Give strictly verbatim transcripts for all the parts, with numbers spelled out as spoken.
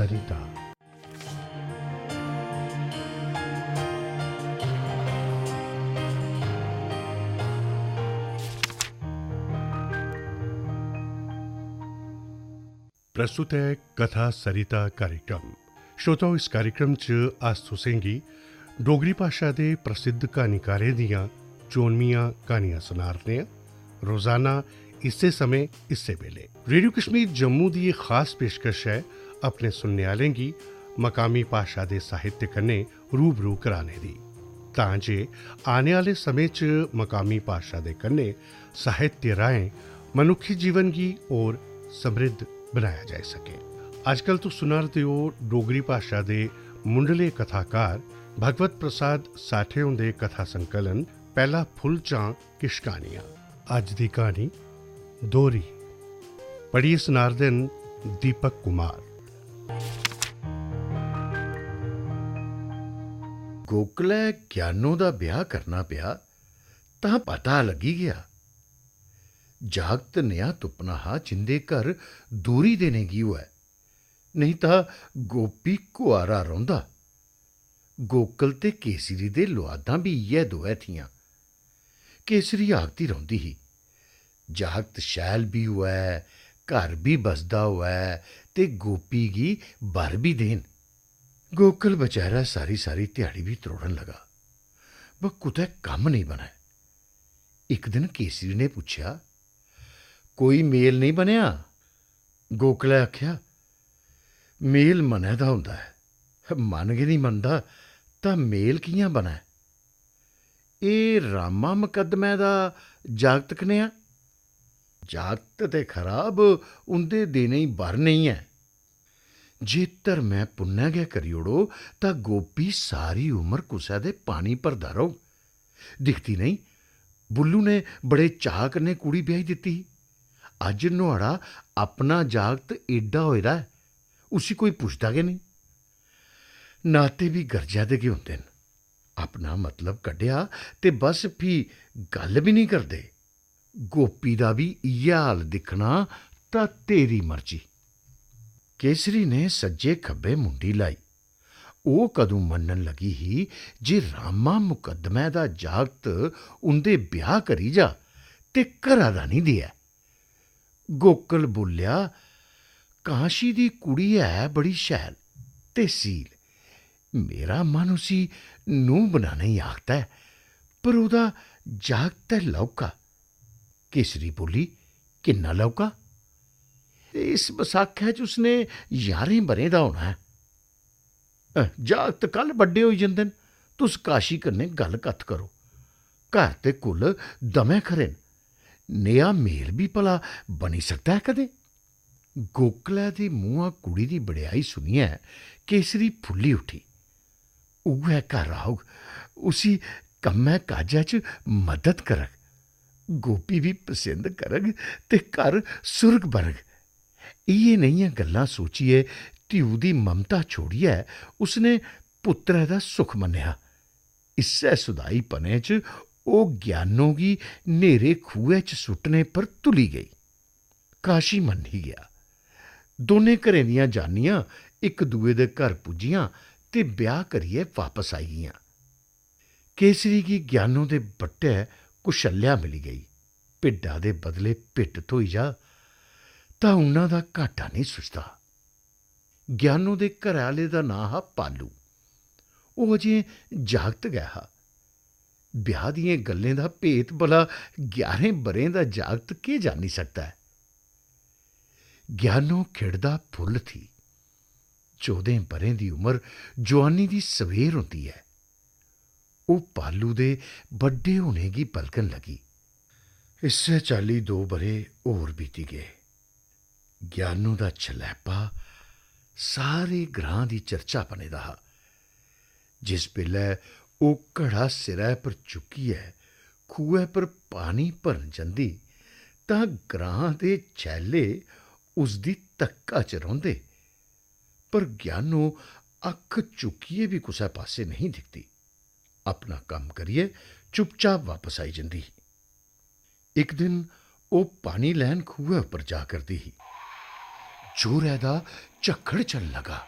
सरिता। प्रस्तुत ऐ कथा सरिता कार्यक्रम। श्रोताओ, इस कार्यक्रम च अस तुसेंगी डोगरी भाशा दे प्रसिद्ध क्हानीकारें दियां चोनमियां क्हानियां सुनारने आं। रोजाना इस्सै समें, इस्सै बेले। रेडियो कश्मीर जम्मू दी एह् खास पेशकश ऐ अपने सुनने आह्लें गी मकामी भाशा दे साहित्य कन्नै रूबरू कराने दी, तां जे आने आह्ले समें च मकामी भाशा दे कन्नै साहित्य राहें मनुक्खी जीवन गी होर समृद्ध बनाया जाई सकै। अजकल तुस सुना 'रदे ओ डोगरी भाशा दे मुंढले कथाकार भगवत प्रसाद साठे हुंदे कथा संकलन पैह्ला फुल्ल चां किश क्हानियां। अज्ज दी क्हानी दोहरी। पढ़ियै सना 'रदे न दीपक कुमार। गोकुलै ज्ञानो दा ब्याह करना पेआ तां पता लग्गी गेआ। जागत नेहा तुप्पना हा जिंदे घर दूरी देने गी होऐ, नेईं तां गोपी कुआरा रौंह्दा। गोकल ते केसरी दे लुआदां बी इ'यै दोऐ थियां। केसरी आखदी रौंह्दी ही, "जागत शैल बी होऐ, घर बी बसदा होऐ ते गोपी गी बर बी देन।" गोकल बचैरा सारी-सारी ध्याड़ी बी त्रोड़न लगा, ब कुतै कम्म नेईं बनै। इक दिन केसरी ने पुच्छेआ, "कोई मेल नेईं बनेआ?" गोकलै आखेआ, "मेल मनै दा होंदा ऐ, मन गै नेईं मनदा तां मेल कि'यां बनै?" "एह् रामा मकद्दमै दा जागत कनेहा?" "जागत ते खरा, ब उं'दे देने गी बर नेईं ऐ।" "जे धर्मै पुन्नै गै करी ओड़ो तां गोपी सारी उमर कुसै दे पानी भरदा रौह्ग। दिखदी नेईं, बुल्लू ने बड़े चाऽ कन्नै कुड़ी ब्याही दित्ती ही। अज्ज नुहाड़ा अपना जागत एड्डा होए दा ऐ, उसी कोई पुछदा गै नेईं। नाते बी गरजै दे गै होंदे न। अपना मतलब कड्ढेआ ते बस, फ्ही गल्ल बी नेईं करदे। गोपी दा बी इ'यै हाल दिक्खना तां तेरी मर्जी।" केसरी ने सज्जे खब्बे मुंडी लाई। ओह् कदूं मन्नन लगी ही जे रामा मुकद्दमै दा जागत उं'दे ब्याह करी जा ते घरा दा निं देऐ। गोकल बोल्लेआ, "काशी दी कुड़ी ऐ बड़ी शैल ते सील। मेरा मन उसी नूंह् बनाने गी आखदा ऐ, पर ओह्दा जागत ऐ लौह्का।" केसरी बोली, "किन्ना लौह्का?" "इस बसाखै च उसने ञारें ब'रें दा होना ऐ।" "अ, जागत कल बड्डे होई जंदे न। तुस काशी कन्नै गल्ल कत्थ करो। घर ते कुल दमैं खरे न। नेहा मेल बी भला बनी सकदा ऐ कदें?" गोकलै दे मुंहा कुड़ी दी बड़ेआई सुनियै केसरी फुल्ली उठी। "उ'ऐ घर औग, उसी कम्मै काजै च मदद करग, गोपी बी पसंद करग ते घर सुर्ग बनग।" इ'यै नेहियां गल्लां सोचियै ध्यू दी ममता छोड़ियै उसने पुत्तरै दा सुख मन्नेआ। इस्सै सुदाईपनै च ओह् ज्ञानो गी न्हेरे खूहै च सुट्टने पर तुली गेई। काशी मन्नी गेआ। दोनें घरें दियां जानियां इक दुए दे घर पुज्जियां ते ब्याह करियै वापस आई गेइयां। केसरी गी ज्ञानो दे बट्टै कुशल्या मिली गेई। भिड्डा दे बदले भिड्ड थ्होई जा तां उन्ना दा घाटा नेईं सुझदा। ज्ञानो दे घरै आह्ले दा नांऽ हा पालू। ओह् अजें जागत गै हा। ब्याह दियें गल्लें दा भेत भला ग्यारहें ब'रें दा जागत केह् जानी सकदा ऐ? ज्ञानो खिड़दा फुल्ल थी। चौदें ब'रें दी उमर जुआनी दी सवेर होंदी ऐ। ओह् पालू दे बड्डे होने गी बलगन लगी। इस्सै चाल्ली दो ब'रे होर बीती गे। ज्ञानू दा छलैपा सारे ग्रां दी चर्चा बने दा हा। जिस बेल्लै ओह् घड़ा सिरै पर चुक्कियै खूहै पर पानी भरन जंदी, तां ग्रां दे छैले उसदी तक्का च रौंह्दे। पर ज्ञानू अक्ख चुक्कियै बी कुसै पासै नेईं दिखदी। अपना कम्म करियै चुपचाप वापस आई जंदी ही। इक दिन ओह् पानी लैन खूहै उप्पर जा करदी ही। जोरै दा झक्खड़ चलन लगा।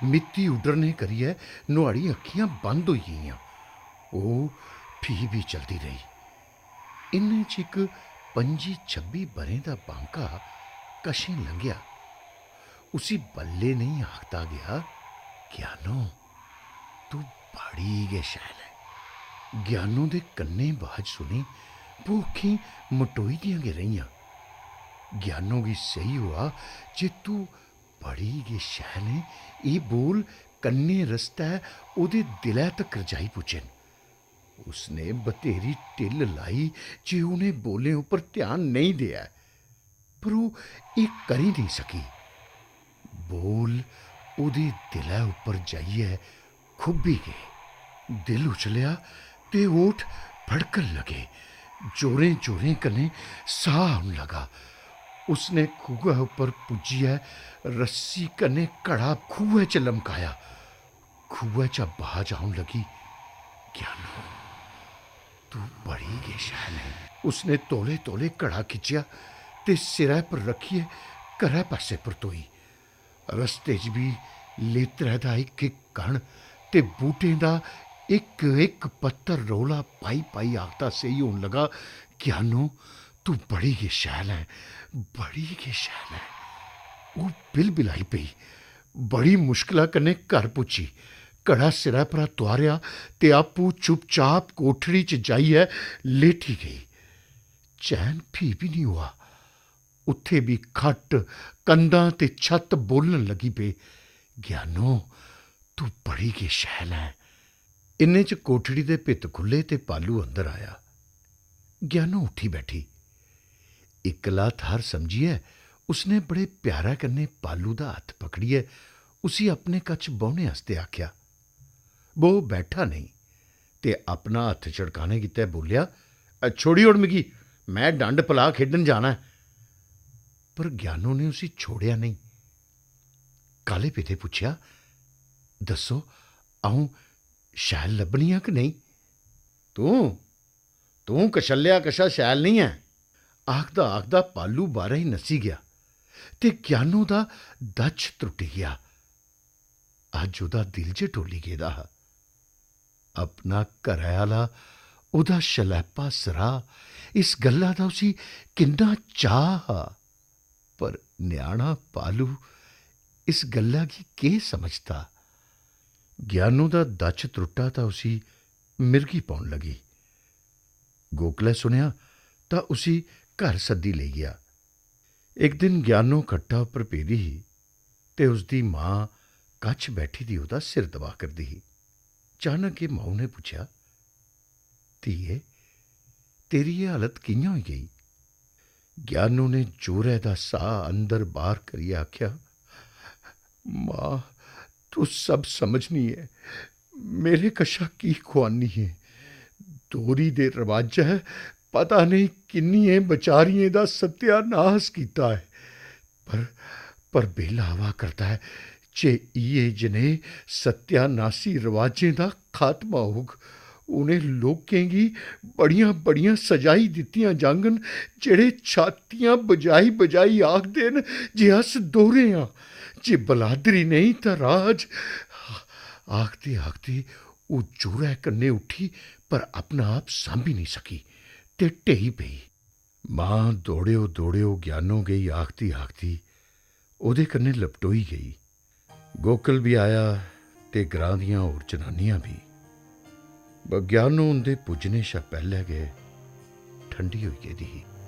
मित्ती उड्डरने करियै नुहाड़ी अक्खियां बंद होई गेइयां। ओह् फ्ही बी चलदी रेही। इन्ने च इक पंजी छब्बी ब'रें दा बांका कशें लंघेआ। उसी बल्लें नेईं आखदा गेआ, "ज्ञानो, तू बड़ी गै शैल ऐ।" ज्ञानो दे कन्नें बाज सुनी भूखीं मटोई दियां गै रेहियां। ज्ञानो गी सेही होआ जे "तू बड़ी गै शैल ऐ" एह् बोल कन्नें रस्तै ओह्दे दिलै तक्कर जाई पुज्जे न। उसने बथेरी ढिल्ल लाई जे उ'नें बोलें उप्पर ध्यान नेईं देऐ, पर ओह् एह् करी नेईं सकी। बोल ओह्दे दिलै उप्पर जाइयै खुब्भी गे। दिल उछलेआ ते ओठ फड़कन लगे। जोरें-जोरें कन्नै साह् औन लगा। उसने खूहै उप्पर पुज्जियै रस्सी कन्नै घड़ा खूहै च लमकाया। खूहै चा बाज औन लगी, "ज्ञानो, तू बड़ी गै शैल ऐ।" उसने तौले-तौले घड़ा खिच्चेआ ते सिरै पर रक्खियै घरै पासै परतोई। रस्ते च बी लेतरै दा इक-इक कण ते बूह्टें दा इक-इक पत्तर रौला पाई-पाई आखदा सेही होन लगा, "ज्ञानो, तू बड़ी गै शैल ऐ, बड़ी गै शैल ऐ।" ओह् बिलबिलाई पेई। बड़ी मुश्कला कन्नै घर पुज्जी। घड़ा सिरै परा तुआरेआ ते आपूं चुपचाप कोठड़ी च जाइयै लेटी गेई। चैन फ्ही बी निं होआ। उत्थै बी खट्ट, कंधां ते छत्त बोलन लगी पे, "ज्ञानो, तू बड़ी गै शैल ऐ।" इन्ने च कोठड़ी दे भित्त खु'ल्ले ते पालू अंदर आया। ज्ञानो उठी बैठी। इक्कला थाह्र समझियै उसने बड़े प्यारै कन्नै पालू दा हत्थ पकड़ियै उसी अपने कच्छ बौह्ने आस्तै आखेआ। बो बैठा नेईं ते अपना हत्थ छड़काने गितै बोलेआ, "अ, छोड़ी ओड़ मिगी, में डंड पलाऽ खेढन जाना ऐ।" पर ज्ञानो ने उसी छोड़ेआ नेईं। काले पेदे पुच्छेआ, "दस्सो, अ'ऊं शैल लब्भनी आं कि नेईं?" "तूं, तूं कशल्लेआ कशा शैल नेईं ऐ।" आखदा आखदा पालू बाह्रै गी नस्सी गेआ ते ज्ञानो दा दच्छ त्रुट्टी गेआ। अज्ज ओह्दा दिल जे डोली गेदा हा। अपना घरै आह्ला, ओह्दा शलैपा सराह्, इस गल्ला दा उसी किन्ना चाऽ हा। पर ञ्याणा पालू इस गल्ला गी केह् समझदा? ज्ञानू दा दच्छ त्रुट्टा तां उसी मिर्गी पौन लगी। गोकलै सुनेआ तां उसी घर सद्दी लेई गेआ। इक दिन ज्ञानू खट्टा उप्पर पेदी ही ते उसदी मां कच्छ बैठी दी ओह्दा सिर दबा करदी ही। अचानक गै माऊ ने पुच्छेआ, "धीए, तेरी एह् हालत कि'यां होई गेई?" ज्ञानू ने जोरै दा साह् अंदर बाह्र करियै आखेआ, "मां, तू सब समझनी ऐ, मेरे कशा की खुआनी ऐ? दोरी दे रवाजै पता नेईं किन्नियें बचारियें दा सत्यानाश कीता ऐ। पर, पर बेल्ला आवा करदा ऐ जे इ'यै जनेह् सत्यानाशी रवाजें दा खात्मा होग। उ'नें लोकें गी बड़ियां-बड़ियां सजाई दित्तियां जाङन, जेह्ड़े छातियां बजाई-बजाई आखदे न जे अस दोह्रे आं, जे बलादरी नेईं तां राज।" आखदे-आखदे ओह् जोरै कन्नै उठी, पर अपना आप सांभी नेईं सकी ते ढेई पेई। मां दौड़ेओ दौड़ेओ ज्ञानो गेई आखदी आखदी ओह्दे कन्नै लपटोई गेई। गोकल बी आया ते ग्रां दियां होर जनानियां बी। ब-, ज्ञानो उं'दे पुज्जने शा पैह्लें गै ठंडी होई गेदी ही।